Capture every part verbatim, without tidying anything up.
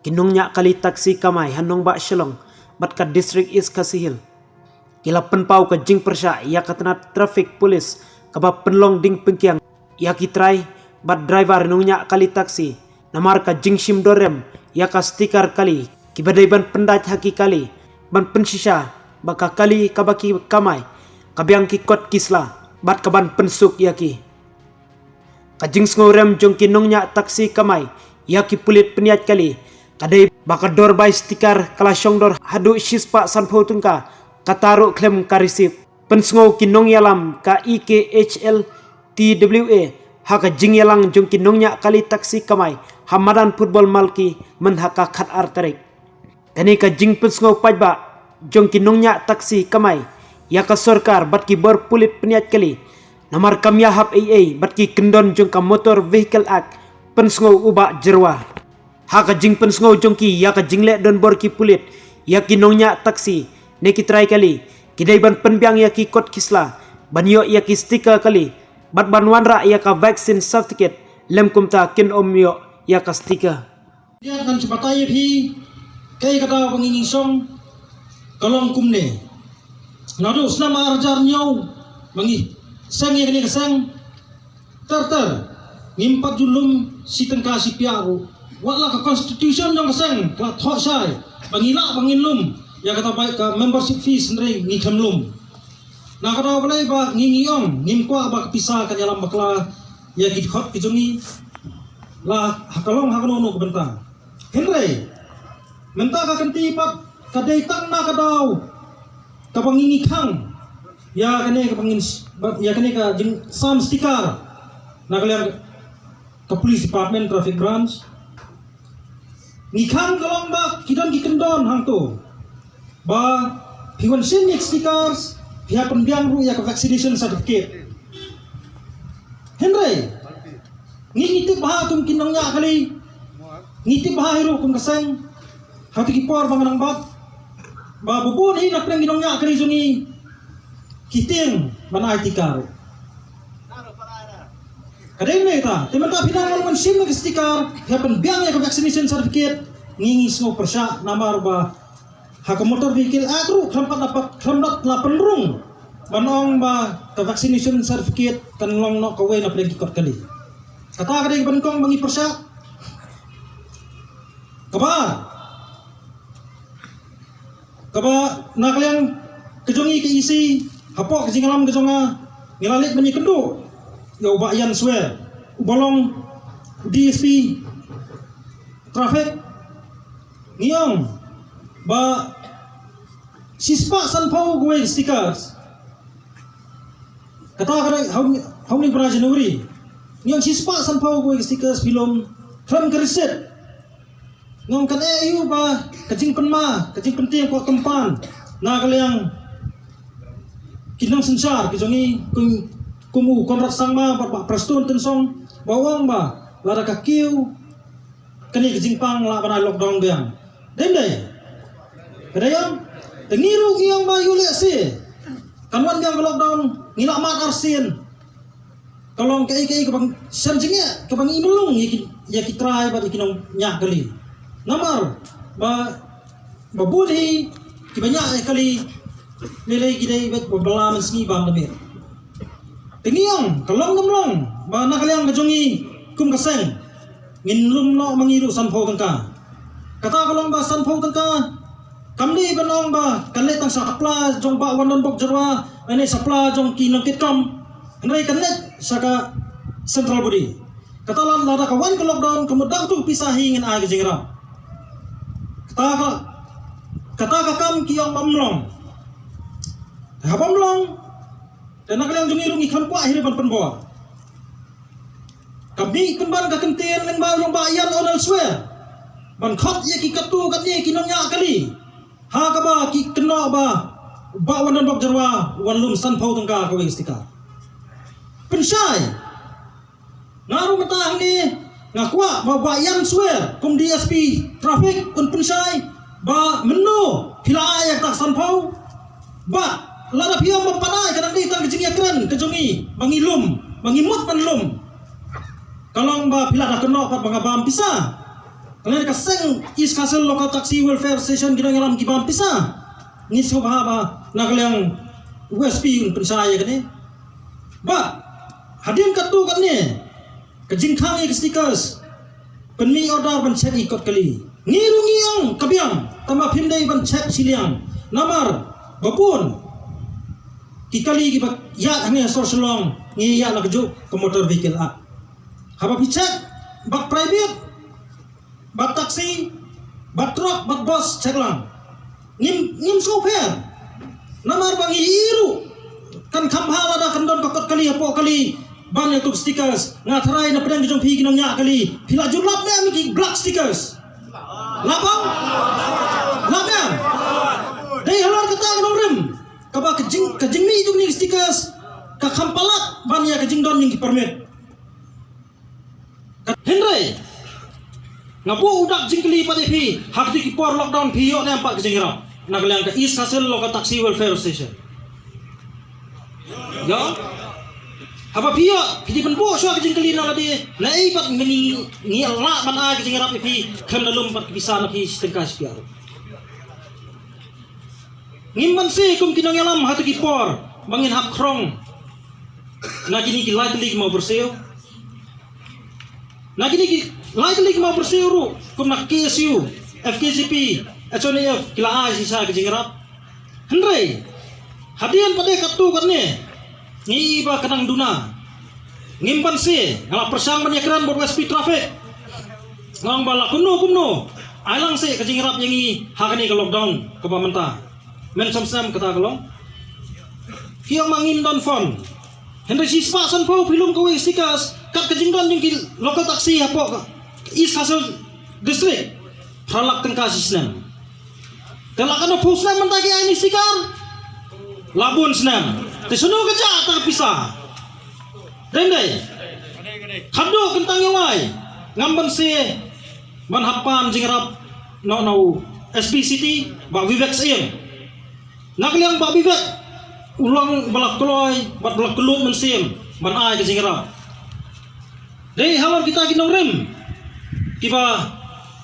Ki nongñiah kali taxi kamai ha nongbah Shillong bad ka District East Khasi Hills ki la pynpaw ka jingpyrshah ïa ka tnat traffic police kaba pynlong ding pynkiang ïa ki trai bad driver nongñiah kali taxi namar ka jingshim dor rem ïa ka sticker kali kiba dei ban pyndait ha ki kali ban pynshisha ba ka kali kaba ki kamai ka biang ki kot ki sla bad ka ban pynsuk ïa ki. Ka jingsngew rem jong ki nongñiah taxi kamai ïa ki pulit pynïaid kali ka dei ba ka dor bai sticker ka la shong dor haduh shispah sanphew tyngka, kata ruh khlem ka receipt. Pynsngew ki nongïalam ka E K H L T W A ha ka jingïalang jong ki nongñiah kali taxi kamai ha madan football Malki mynha ka khatar tarik. Kane ka jingpynsngew paidbah jong ki nongñiah taxi kamai ïa ka sorkar bad ki bor pulit pynïaid kali namar kam ïahap ei ei bad ki kyndon jong ka Motor Vehicle Act, pynsngew u Bah Jyrwa. Ha ka jingpynsngew jong ki ïa ka jingleh donbor ki pulit ïa ki nongñiah taxi ne ki trai kali, ki dei ban pynbiang ïa ki kot ki sla, ban ïoh ïa ki sticker kali bad ban wanrah ïa ka vaccine certificate, lym kumta kin ym ïoh ïa ka sticker. Ïa ngan shu batai ïa phi kaei kata ba ngi ngi shong ka long kumne. Naduh u snem ar hajar hynñiew ba ngi seng ïa kane ka seng ter ter ngim pat ju lum shi tyngka shi piak ruh. Wat la ka constitution jong ka seng ka la thoh shai ba ngi lah ba ngin lum ïa kata ba ka membership fees, hynrei ngi khlem lum. Na kata balei ba ngi ngi ong ngim kwah ba ka pisa kan ïalam bakla ïa ki dkhot ki jong ngi. La ha ka long ha kano kano ka bynta. Hynrei mynta ka kynti pat ka dei tang na ka daw kaba ngi ngi khang ïa kane kaba ngin s-, ba, ïa kane ka jingsam sticker na ka liang ka police department, traffic branch. Ngi khang ka long ba ki don ki kyndon hangto ba phi wan shim ïa ki stickers, phi hap pynbiang ruh ïa ka vaccination certificate. Hynrei ngi ngi tip bha kum ki nongñiah kali, ngi tip bha hi ruh kum ka seng, ha kito ki por ba nga nang bat ba bun hi na pdeng ki nongñiah kali jong ngi ki tieng ban ai sticker ruh. Ka dei ne ta, te mynta phi nang wan shim ïa ka sticker, phi hap pynbiang ïa ka vaccination certificate, ngi ngi sngew pyrshah namar ba ha ka Motor Vehicle Act ruh khlem pat la pat, khlem pat la pynrung ban ong ba ka vaccination certificate kan long noh kawei na pdeng ki kot kali. Kata ka dei ka ban kong ba ngi pyrshah. Kaba, kaba na ka liang ka jong ngi ka E C, hapoh ka jingïalam ka jong nga, ngi la leit ban ïakynduh ïa u Bah Ian Swer uba long D S P traffic. Ngi ong ba shispah sanphew kawei stickers. Kata ka dei ha u, ha u January. Ngi ong shispah sanphew kawei stickers phi lum khlem ka receipt. Ngi ong kan eh ïa u ba ka jingpynma, ka jingpyntieng ka kyrpang na ka liang ki nongsynshar ki jong ngi kum, kum u Conrad Sangma bad Bah Prestone Tynsong ba u ong ba lada ka kiew kane ka jingpang lah ban ai lockdown biang. Dei ym dei? Ka dei ym? Te ngi ruh ngi ong ba ïoh lehse kan wan biang ka lockdown, ngi lah mad arsien. Ka long kaei kaei kaba shem jingeh kaba ngi mlung ïa ki, ïa ki trai bad ïa ki nongñiah kali. Namar ba, ba bun hi kiba ñiah ïa kali lei lei ki dei bad ba bylla mynsngi bam da miet. Te ngi ong ka long kam long ba na ka liang ka jong ngi kum ka seng ngin lum noh ma ngi ruh sanphew tyngka. Kata ka long ba sanphew tyngka kam dei ban ong ba kan leit tang sha pla jong Bah Wandonbok Jyrwa lane sha pla jong ki nongkitkam, hynrei kan leit sha ka central body. Kata lada ka wan ka lockdown ka mut da katu ka pisa hi ngin ai ka jingïarap. Kata ka, kata ka kam ki ong ba ym long. Haba ym long te na ka liang jong ngi ruh ngi khlem kwah hi ruh ban pynbor. Ka mih pynban ka kyntien lyngba u Bah Ian Swer ban khot ïa ki katto katne ki nongñiah kali ha kaba ki kynnoh ba Bah Wandonbok Jyrwa wan lum sanphew tyngka kawei ka sticker. Pynshai. Nga ruh mynta hangne nga kwah ba Bah Ian Swer kum D S P traffic un pynshai ba mynno phi la ai ïa kata ka sanphew. Ba lada phi ong ba ym pat ai, ka dang dei tang ka jingïakren ka jong ngi ba ngi lum, ba ngi mut ban lum. Ka long ba phi la da kynnoh pat ba nga bam pisa. Kane ka seng East Khasi Hills Local Taxi Welfare Association ki nongïalam ki bam pisa. Ngi sngewbha ba na ka liang U S P un pynshai ïa kane. Ba hadien katto katne ka jingkhang ïa ki stickers, pynmih order ban check ïa ki kot kali. Ngi ruh ngi ong ka biang, tangba phim dei ban check shiliang. Namar ba bun ki kali kiba ïaid hangne ha sor Shillong ngi ïaid la kajuh ka Motor Vehicle Act. Haba phi check bad private, bad taxi, bad truck, bad bus, check lang. Ngim, ngim sngewpher. Namar ba ngi ïohi ruh kan kham bha lada kan don ka kot kali hapoh kali ban ïathuh stickers. Nga tharai na pdeng ki jong phi ki nongñiah kali, phi la ju lap ne em ki black stickers? Lap em? Lap em? Dei halor kata ka nongrim kaba ka jing, ka jingmih jong ki stickers ka kham palat ban ïa ka jingdon jong ki permit. Hynrei nga buh u dak jingkylli pat ïa phi, ha kito ki por lockdown phi ïoh ne em pat ka jingïarap na ka liang ka East Khasi Hills Local Taxi Welfare Association? Ïoh. Haba phi ïoh, phi dei ban buh shuwa ka jingkylli na lade, naei pat ngi, ngi lah ban ai ka jingïarap ïa phi khlem da lum pat ka pisa na phi shi tyngka shi pyiar. Ngim banse kum ki nongïalam ha kito ki por ba ngin hap khrong na kine ki lai tylli ki mawbyrsiew. Na kine ki lai tylli ki mawbyrsiew ruh kum na K S U, F K J P, H O N A F ki la ai shisha ka jingïarap. Hynrei hadien pat de katto katne ngi ïohi ba ka dang duna. Ngim banse, nga la pyrshang ban ïakren bad U S P Traffic. Nga ong ba la kumno kumno, ai lang seh ka jingïarap ïa ngi ha kane ka lockdown kaba mynta. Myn shong snem kata ka long. Ki ong ma ngim don phone. Hynrei shispah sanphew phi lum kawei stickers kat ka jingdon jong ki local taxi hapoh ka East Khasi Hills District. Phra lak tyngka shi snem. Te la katno phew snem mynta ki ai ïa ngi sticker? La bun snem. Te shano ka jia kata ka pisa? Dei, dei. Khadduh kyntang ïa wai ngam banse ban hap pan jingïarap na u S P City, Bah Vivek Syiem. Na ka liang Bah Vivek u long ba la kloi bad ba la kyllut mynsiem ban ai ka jingïarap. Dei halor kita ki nongrim kiba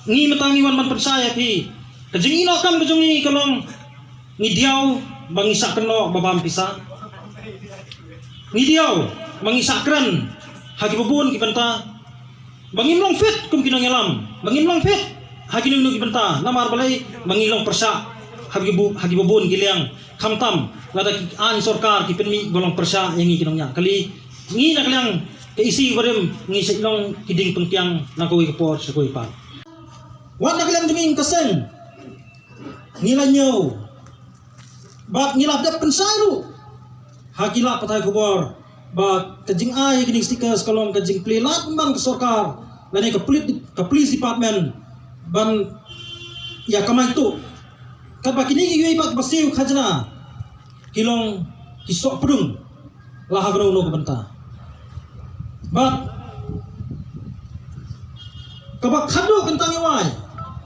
ngi mynta ngi wan ban pynshai ïa phi. Ka jingïehnoh kam ka jong ngi ka long, ngi diaw ba ngi shah kynnoh ba bam pisa. Ngi diaw ba ngi shah kren ha kiba bun ki bynta. Ba ngim long fit kum ki nongïalam, ba ngim long fit ha kino kino ki bynta, namar balei? Ba ngi long pyrshah ha kiba, ha kiba bun ki liang, khamtam lada ki aiñ sorkar ki pynmih ba long pyrshah ïa ngi ki nongñiah kali. Ngi na ka liang ka E C barim ngi sa long ki dieng pynkiang na kawei ka por sha kawei pat. Wat na ka liang jong ngi ka seng ngi la ñiew bad ngi la dep pynshai ruh ha ki lad pathai khubor ba ka jingai ïa kine ki stickers ka long ka jingplie lad pynban ka sorkar lane ka poli-, ka police department ban ïa kamai tuh. Katba kine kiwei pat ba siew khajna ki long ki soh pdung la ha kano kano ka bynta. Bad kaba khadduh kyntang ïa wai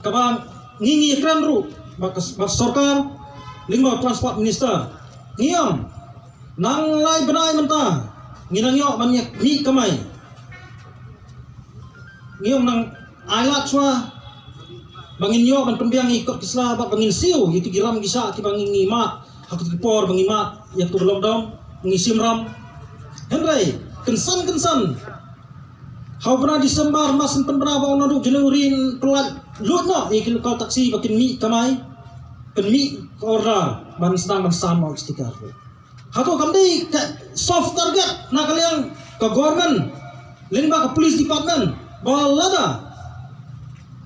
kaba ngi, ngi kren ruh bad ka, bad sorkar lyngba Transport Minister, ngi ong nang lai bnai mynta ngi nang ïoh ban ïa mih kamai. Ngi ong nang ai lad shuwa ba ngin ïoh ban pynbiang ïa ki kot ki sla bad ba ngin siew ïa ki ram ki shah kiba ngi, ngi mad ha kito ki por ba ngi mad ïa kito ki lockdown, ngi shim ram. Hynrei kynsan kynsan ha u bnai December, mas pynbna ba u naduh January pynlait lut noh ïa ki local taxi ba kin mih kamai, pynmih ka order ban sdang ban sam noh sticker. Hato kam dei ka soft target na ka liang ka government lyngba ka police department ba lada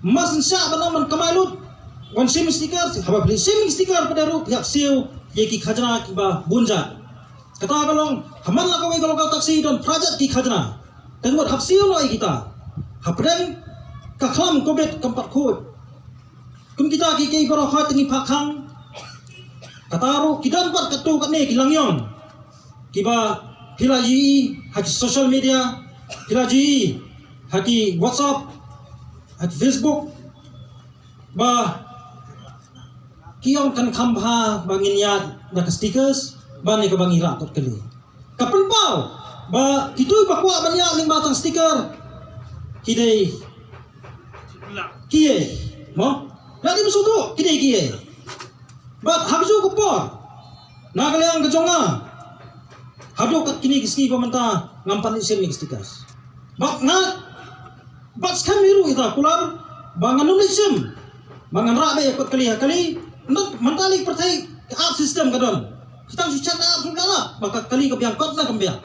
mas ngi shah ban ong ban kamai lut ban shim sticker, haba phi shim sticker pat ruh phi hap siew ïa ki khajna kiba bun jait. Kata ka long ha man la kawei ka local taxi don phra jait ki khajna. Te mut hap siew noh ïa kita hapdeng ka khlam covid kam pat khuid. Kum kita ki, ki baroh hoi te ngi phah khang. Kata ruh ki don pat katto katne ki langïong kiba phi la ïohi ha ki social media, phi la ïohi ha ki WhatsApp, ha ki Facebook, ba ki ong kan kham bha ba ngin ïaid da ka stickers ban ïa kaba ngi rah kot kali. Ka pynpaw ba kito ba kwah ban ïaid lyngba tang sticker ki dei Ki ei mo, la dei ban sngewthuh kine ki ei. Bad ha kajuh ka por, na ka liang ka jong nga, haduh kat kine ki sngi ba mynta ngam pat leit shim ïa ki stickers. Bad nga, bad skhem hi ruh ita kular ba ngan ym leit shim, ba ngan rah beit ïa kot kali ha kali. Mynta lei pyrthei ka app system ka don. Ki tang shu check na app shu la, ba ka kali ka biang, kot na kam biang.